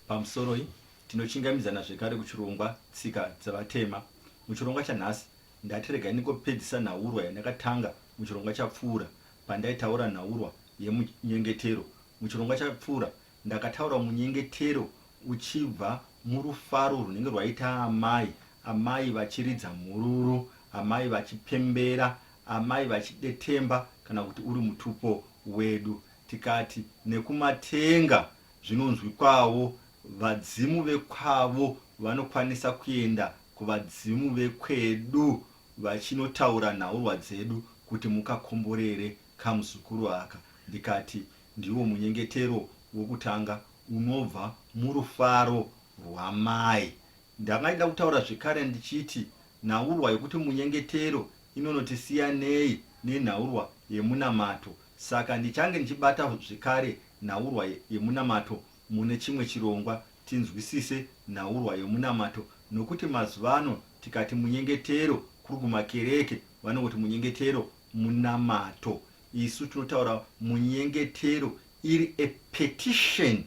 Pamusoroi, tinochingamidzana zvekare kuchirongwa Tsika dzeVatema. Muchirongwa chanhasi, ndati regai ndingopedzisa nhaurwa yandakatanga muchirongwa chapfuura pandaitaura nhaurwa yemunyengetero. Muchirongwa chapfuura, ndakataura munyengetero uchibva murufaro rwunenge rwaita amai, amai vachiridza mhururu, amai vachipembera, amai vachidetemba kana kuti uri mutupo wedu. Tikati nekumatenga zvinonzwikwawo vadzimu vekwavo vanokwanisa kuenda kuvadzimu vekwedu vachinotaura nhaurwa dzedu kuti mukakomborere kamuzukuru aka ndikati ndiwo munyengetero wokutanga unobva murufaro rwamai. Ndanga ndida kutaura zvekare ndichiti nhaurwa yokuti munyengetero inonoti siyanei nenhaurwa yemunamato saka ndichange ndichibata zvekare nhaurwa yemunamato mune chimwe chirongwa tinzwisise nhaurwa yomunamato nokuti mazuva ano tikati munyengetero kuri kumakereke vanongoti munyengetero munamato isu tinotaura munyengetero iri a petition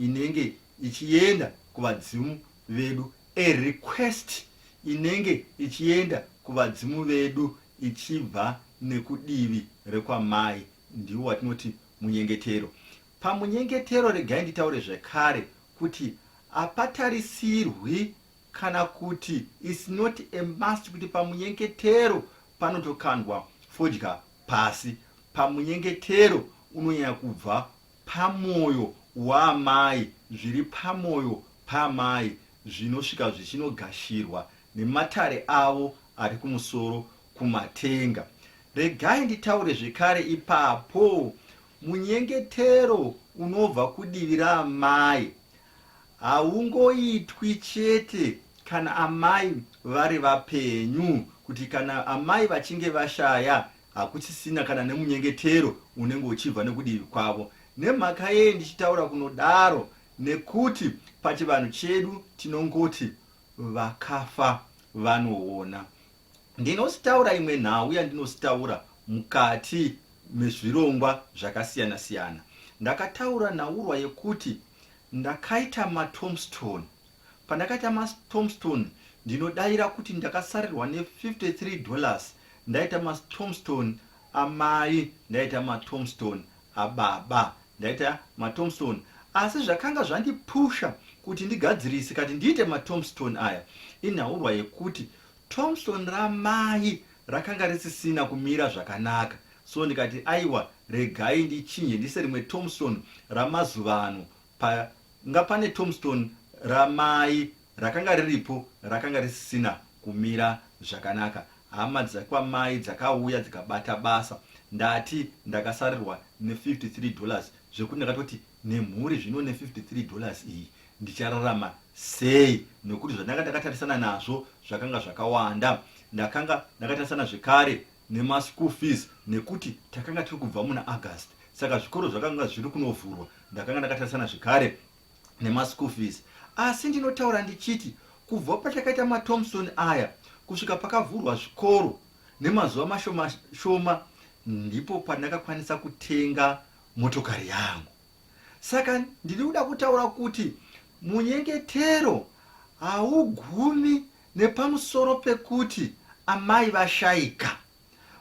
inenge ichienda kuvadzimu vedu a request inenge ichienda kuvadzimu vedu ichibva nekudivi rekwamai ndiwo watinoti munyengetero pamunyengetero regai nditaure zvekare kuti hapatarisirwi kana kuti its not a must kuti pamunyengetero panotokandwa fodya pasi pamunyengetero unonyanya kubva pamoyo waamai zviri pamoyo paamai zvinosvika zvichinogashirwa nematare avo ari kumusoro kumatenga regai nditaure zvekare ipapo munyengetero unobva kudivi raamai haungoitwi chete kana amai vari vapenyu kuti kana amai vachinge vashaya hakuchisina kana nemunyengetero unenge uchibva nekudivi kwavo nemhaka yei ndichitaura kunodaro nekuti pachivanhu chedu tinongoti vakafa vanoona ndinositaura imwe nhau yandinositaura mukati mezvirongwa zvakasiyana siyana ndakataura nhaurwa yekuti ndakaita matombstone pandakaita matombstone ndinodaira kuti ndakasarirwa ne53 dollars ndaita matombstone amai ndaita matombstone ababa ndaita matombstone asi zvakanga zvandipusha kuti ndigadzirise kati ndiite matombstone aya inhaurwa yekuti tombstone ramai rakanga risisina kumira zvakanaka so ndikati aiwa regai ndichinje ndise rimwe tombstone ramazuva ano panga pane tombstone ramai rakanga riripo rakanga risisina kumira zvakanaka hama dzekwamai dzakauya dzikabata basa ndati ndakasarirwa ne53 dollars zvekuti ndakatoti nemhuri zvino ne53 dollars iyi ndichararama sei nekuti zvandanga ndakatarisana nazvo zvakanga zvakawanda ndakanga ndakatarisana zvekare nemaschool fees nekuti takanga tiri kubva muna August saka zvikoro zvakanga zviri kunovhurwa ndakanga ndakatarisana zvekare nemaschool fees asi ndinotaura ndichiti kubva patakaita matomson aya kusvika pakavhurwa zvikoro nemazuva mashoma shoma ndipo pandakakwanisa kutenga motokari yangu saka ndiri kuda kutaura kuti munyengetero haugumi nepamusoro pekuti amai vashaika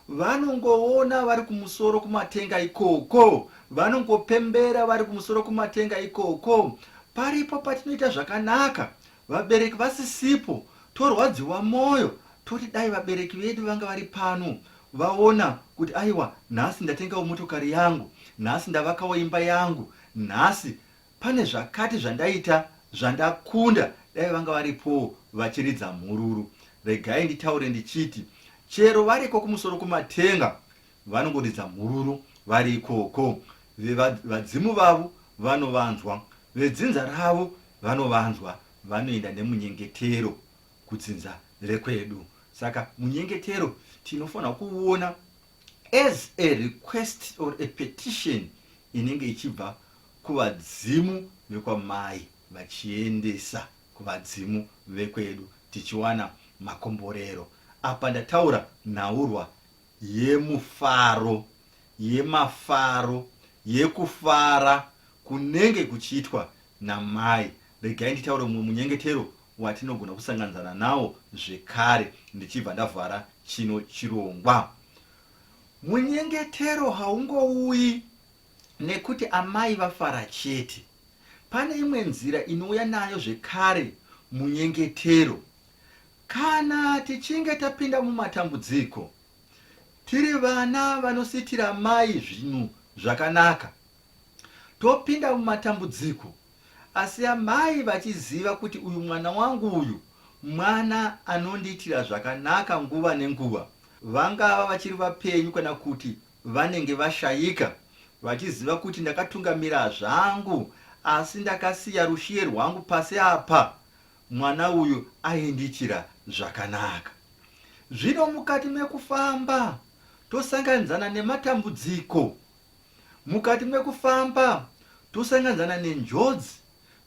vanongoona vari kumusoro kumatenga ikoko vanongopembera vari kumusoro kumatenga ikoko paripo patinoita zvakanaka vabereki vasisipo torwadziwa mwoyo toti dai vabereki vedu vanga vari pano vaona kuti aiwa nhasi ndatengawo motokari yangu nhasi ndavakawo imba yangu nhasi pane zvakati zvandaita zvandakunda dai vanga varipowo vachiridza mhururu regai nditaure ndichiti chero variko kumusoro kumatenga vanongoridza mhururu vari ikoko vadzimu vavo vanovanzwa vedzinza ravo vanovanzwa vanoenda nemunyengetero kudzinza rekwedu saka munyengetero tinofanira kuona as a request or a petition inenge ichibva kuvadzimu vekwamai vachiendesa kuvadzimu vekwedu tichiwana makomborero apa ndataura nhaurwa yemufaro yemafaro yekufara kunenge kuchiitwa namai. Regai nditaure mumwe munyengetero watinogona kusanganidzana nawo zvekare ndichibva ndavhara chino chirongwa. Munyengetero haungouyi nekuti amai vafara chete. Pane imwe nzira inouya nayo zvekare munyengetero. Kana tichinge tapinda mumatambudziko, tiri vana vanositira mai zvinhu zvakanaka, topinda mumatambudziko, asi amai vachiziva kuti uyu mwana wangu uyu mwana anondiitira zvakanaka nguva nenguva, vangava vachiri vapenyu kana kuti vanenge vashayika, vachiziva kuti ndakatungamira zvangu asi ndakasiya rushiye rwangu pasi apa, mwana uyu aindiitira zvakanaka. Zvino mukati mekufamba tosanganidzana nematambudziko, mukati mekufamba tosanganidzana nenjodzi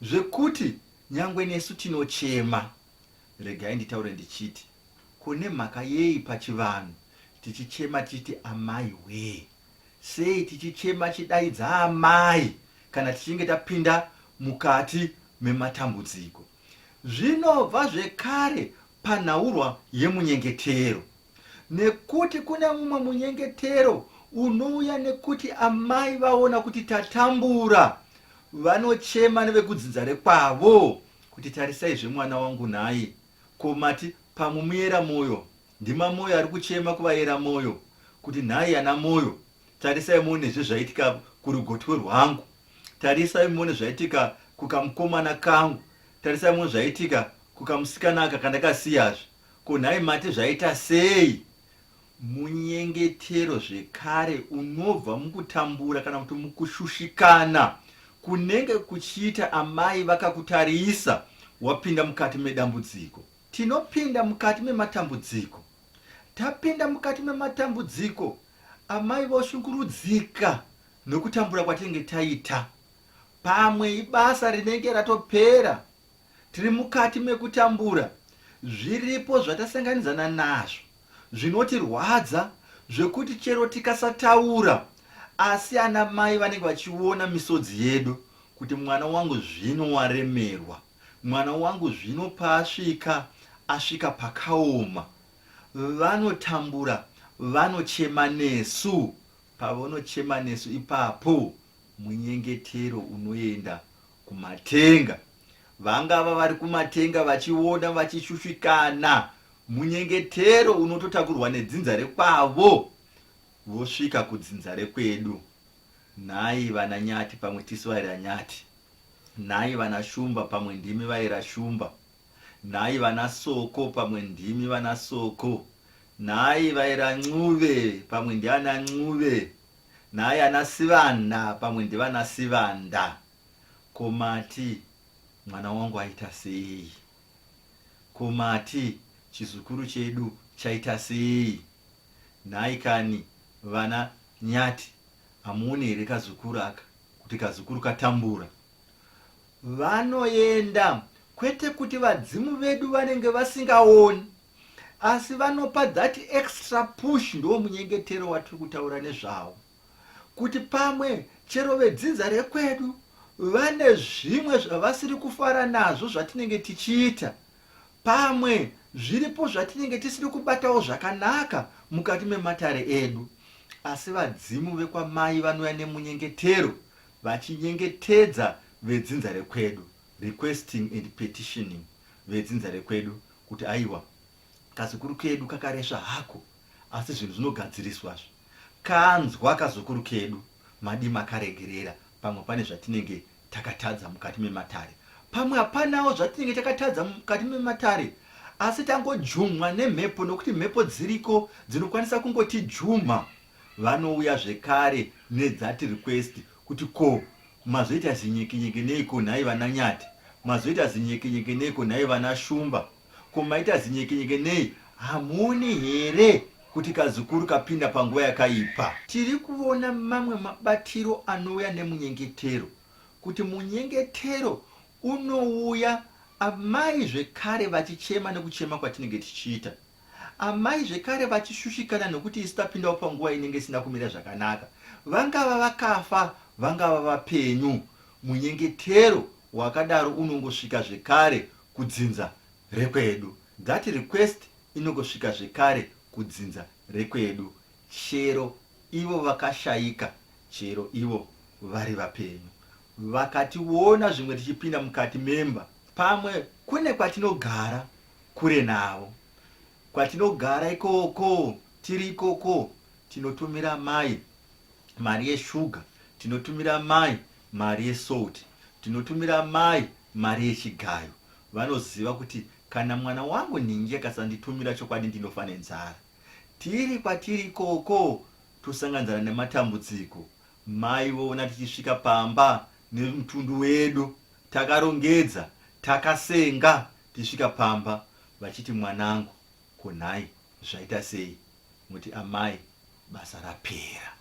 zvekuti nyangwe nesu tinochema. Regai nditaure ndichiti, ko nemhaka yei pachivanhu tichichema tichiti amai wee? Sei tichichema chidaidza amai kana tichinge tapinda mukati mematambudziko? Zvinobva zvekare panhaurwa yemunyengetero. Nekuti kune mumwe munyengetero unouya nekuti amai vaona kuti tatambura, vanochema nevekudzinza rekwavo kuti tarisai zvemwana wangu nhai, ko mati pamwe muyera moyo ndimamoyo ari kuchema kuvayera moyo kuti nhai ana moyo tarisai muone zvezvaitika kurugotwe rwangu, tarisai muone zvaitika kukamukomana kangu, tarisai muone zvaitika kukamusikana aka kandakasiyazve, ko nhai mati zvaita sei? Munyengetero zvekare unobva mukutambura kana kuti mukushushikana kunenge kuchiita amai vakakutarisa wapinda mukati medambudziko. Tinopinda mukati mematambudziko. Tapinda mukati mematambudziko, amai voshungurudzika nokutambura kwatinenge taita. Pamwe ibasa rinenge ratopera, tiri mukati mekutambura, zviripo zvatasanganidzana nazvo zvinotirwadza zvekuti chero tikasataura asi ana mai vanenge vachiona misodzi yedu kuti mwana wangu zvino waremerwa. Mwana wangu zvino paasvika asvika pakaoma. Vanotambura vanochema nesu. Pavanochema nesu ipapo munyengetero unoenda kumatenga. Vangava vari kumatenga vachiona vachishushikana, munyengetero unototakurwa nedzinza rekwavo vosvika kudzinza rekwedu. Nhai vana Nyati pamwe tisu vaira Nyati. Nhai vana Shumba pamwe ndimi vaera Shumba. Nhai vana Soko pamwe ndimi vana Soko. Nhai vaera Ncube pamwe ndiana Ncube. Nhai ana Sivanda pamwe ndivana Sivanda. Ko mati mwana wangu aita sei? Ko mati chizukuru chedu chaita sei? Nhai kani vana Nyati hamuoni here kazukuru aka kuti kazukuru katambura. Vanoenda kwete kuti vadzimu vedu vanenge vasingaoni asi vanopa that extra push ndo munyengetero watiri kutaura nezvawo kuti pamwe chero vedzinza rekwedu vane zvimwe zvavasiri kufara nazvo zvatinenge tichiita Pamwe zviripo zvatinenge tisiri kubatawo zvakanaka mukati mematare edu, asi vadzimu vekwamai vanouya nemunyengetero vachinyengetedza vedzinza rekwedu, requesting and petitioning vedzinza rekwedu kuti aiwa kazukuru kedu kakaresva hako asi zvinhu zvinogadziriswazve. Kanzwa kazukuru kedu madii makaregerera pamwe pane zvatinenge takatadza mukati mematare. Pamwe hapanawo zvatinenge takatadza mukati mematare asi tangojumwa nemhepo nokuti mhepo dziriko dzinokwanisa kungotijumha. Vanouya zvekare nedzati request kuti ko mazoita zinyekenyeke neiko nhai vana Nyati, mazoita zinyekenyeke neiko nhai vana Shumba, ko maita zinyekenyeke nei hamuoni here kuti kazukuru kapinda panguva yakaipa. Tiri kuona mamwe mabatiro anouya nemunyengetero kuti munyengetero unouya amai zvekare vachichema nekuchema kwatinenge tichiita. Amai zvekare vachishushikana nekuti isu tapindawo panguva inenge isina kumira zvakanaka. Vangava vakafa, vangava vapenyu, munyengetero wakadaro unongosvika zvekare kudzinza rekwedu. That request inongosvika zvekare kudzinza rekwedu chero ivo vakashaika chero ivo vari vapenyu. Vakationa zvimwe tichipinda mukati memba pamwe kune kwatinogara kure navo. Kwatinogara ikoko tiri ikoko tinotumira mai mari yeshuga, tinotumira mai mari yesalt, tinotumira mai mari yechigayo. Vanoziva kuti kana mwana wangu nhingi akasanditumira chokwadi ndinofa nenzara. Tiri kwatiri ikoko tosanganzana nematambudziko. Mai voona tichisvika pamba nemutundu wedu takarongedza takasenga tichisvika pamba vachiti mwanangu ko nhai zvaita sei muti amai basa rapera.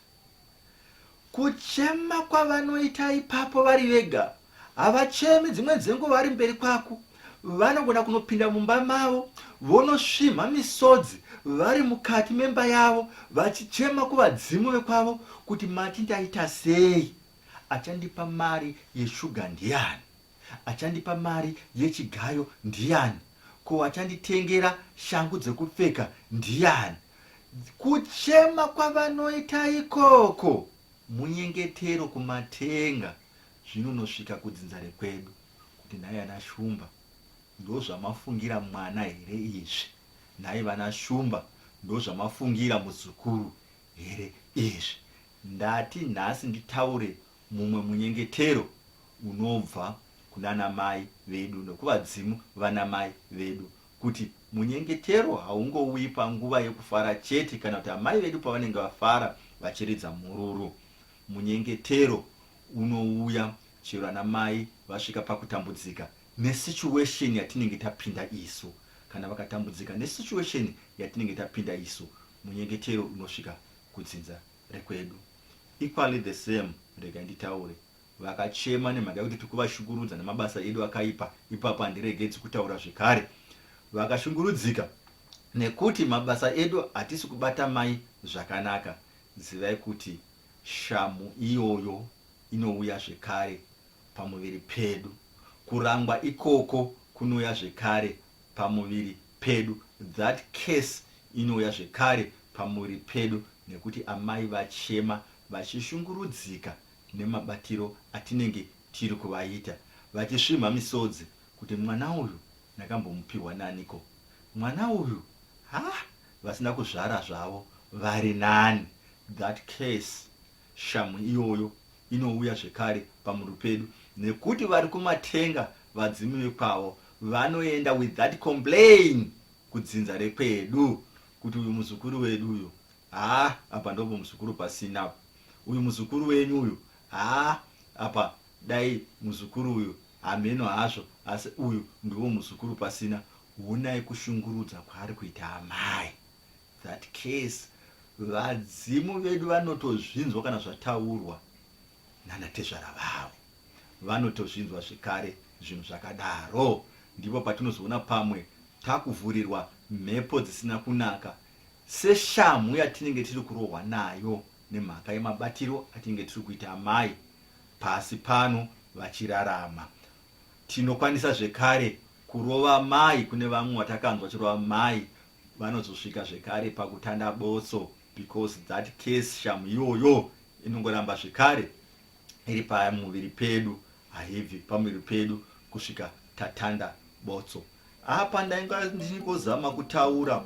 Kuchema kwavanoita ipapo vari vega havachemi dzimwe dzenguva vari mberi kwako vanogona kunopinda mumba mavo vonosvimha misodzi vari mukati memba yavo vachichema kuvadzimu vekwavo kuti mati ndaita sei achandipa mari yeshuga ndiani Achandipa mari yechigayo ndiyani? Ko achanditengera shangu dzekupfeka ndiyani? Kuchema kwavanoita ikoko munyengetero kumatenga zvinonosvika kudzinza rekwedu kuti nhai ana Shumba ndozvamafungira mwana here izvi? Nhai vana Shumba ndozvamafungira muzukuru here izvi? Ndati nhasi nditaure mumwe munyengetero unobva kunana mai vedu nokuvadzimu vana mai vedu kuti munyengetero haungouyi panguva yekufara chete kana kuti amai vedu pavanenge vafara vachiridza mhururu. Munyengetero unouya chero ana mai vasvika pakutambudzika nesituation yatinenge tapinda isu. Kana vakatambudzika nesituation yatinenge tapinda isu, munyengetero unosvika kudzinza rekwedu. Equally the same regai nditaure vakachema nemhaka yekuti tikuvashungurudza nemabasa edu akaipa ipapo handiregedzi kutaura zvekare vakashungurudzika nekuti mabasa edu hatisi kubata mai zvakanaka zivai kuti shamhu iyoyo inouya zvekare pamuviri pedu kurangwa ikoko kunouya zvekare pamuviri pedu that case inouya zvekare pamuviri pedu nekuti amai vachema vachishungurudzika nemabatiro atinenge tiri kuvaita vachisvimha misodzi kuti mwana uyu ndakambomupihwa naniko mwana uyu ha vasina kuzvara zvavo vari nani that case shamhu iyoyo inouya zvekare pamuviri pedu nekuti vari kumatenga vadzimu vekwavo vanoenda with that complain kudzinza rekwedu kuti uyu muzukuru wedu uyu haa apa ndopo muzukuru pasina apa uyu muzukuru wenyu uyu haa apa dai muzukuru uyu hameno hazvo asi uyu ndiwo muzukuru pasina honai kushungurudza kwaari kuita amai that case vadzimu vedu vanotozvinzwa kana zvataurwa nanatezvara vavo vanotozvinzwa zvekare zvinhu zvakadaro ndipo patinozoona pamwe takuvhurirwa mhepo dzisina kunaka seshamhu yatinenge tiri kurohwa nayo nemhaka yemabatiro atinenge tiri kuita amai pasi pano vachirarama tinokwanisa zvekare kurova mai kune vamwe vatakanzwa vachirova mai vanozosvika zvekare pakutanda botso because that case shamu iyoyo inongoramba zvekare iri pamuviri pedu haibvi pamuviri pedu kusvika tatanda botso apa ndainga ndichingozama kutaura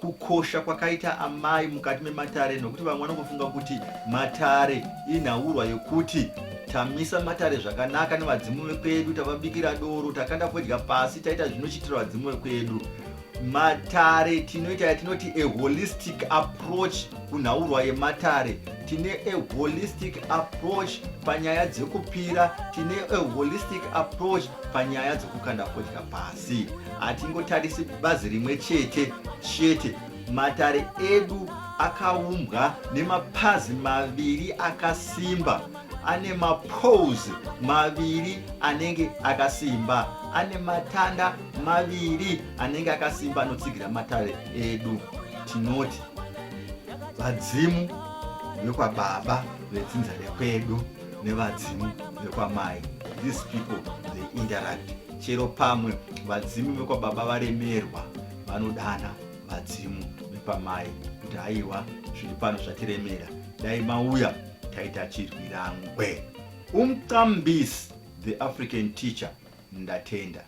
kukosha kwakaita amai mukati mematare nokuti vamwe vanongofunga kuti matare inhaurwa yekuti tamisa matare zvakanaka nevadzimu vekwedu tavabikira doro takanda fodya pasi taita zvinochiitira vadzimu vekwedu Matare tinoita yatinoti a holistic approach kunhaurwa yematare. Tine a holistic approach panyaya dzekupira, tine a holistic approach panyaya dzekukanda fodya pasi. Hatingotarisi bazi rimwe chete chete. Matare edu akaumbwa nemapazi maviri akasimba ane mapoles maviri anenge akasimba ane matanda maviri anenge akasimba anotsigira matare edu tinoti vadzimu vekwababa vedzinza rekwedu. Nevadzimu vekwamai, these people, they interact. Chero pamwe vadzimu vekwababa varemerwa, vanodana vadzimu vekwamai kuti, "Haiwa, zviri pano zvatiremera, dai mauya taita chirwirangwe." Umqambisi, the African teacher, ndatenda.